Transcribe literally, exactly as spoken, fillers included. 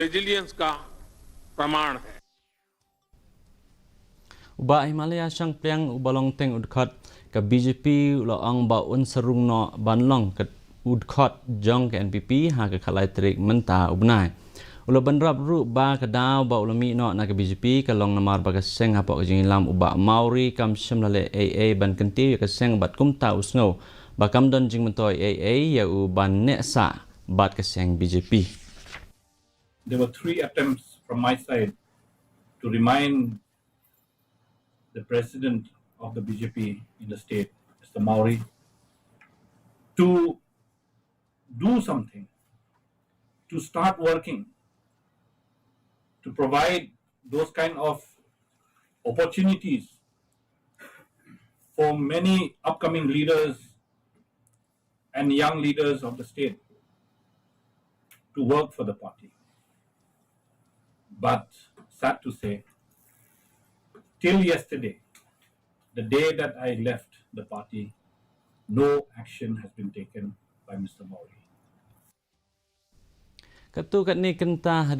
रेजिलियंस का प्रमाण है। U Bah Himalaya Shangpliang uba long teng u dkhot ka B J P u la ong ba un sa rung noh ban long ka u dkhot jong ka N P P ha ka khatlai tarik mynta u bnai. U la bynrap ruh ba ka daw ba u la mih noh na ka B J P ka long namar ba ka seng hapoh ka jingïalam u Bah Mawrie kam shym la leh ei ei ban kyntiew ïa ka seng bad kumta u sngew ba kam don jingmyntoi ei ei ïa u ban neh sah bad ka seng B J P. There were three attempts from my side to remind the president of the B J P in the state, Mister Mawrie, to do something, to start working, to provide those kind of opportunities for many upcoming leaders and young leaders of the state to work for the party. But sad to say, till yesterday, the day that I left the party, no action has been taken by Mister Mawrie. Katto katne kynta ha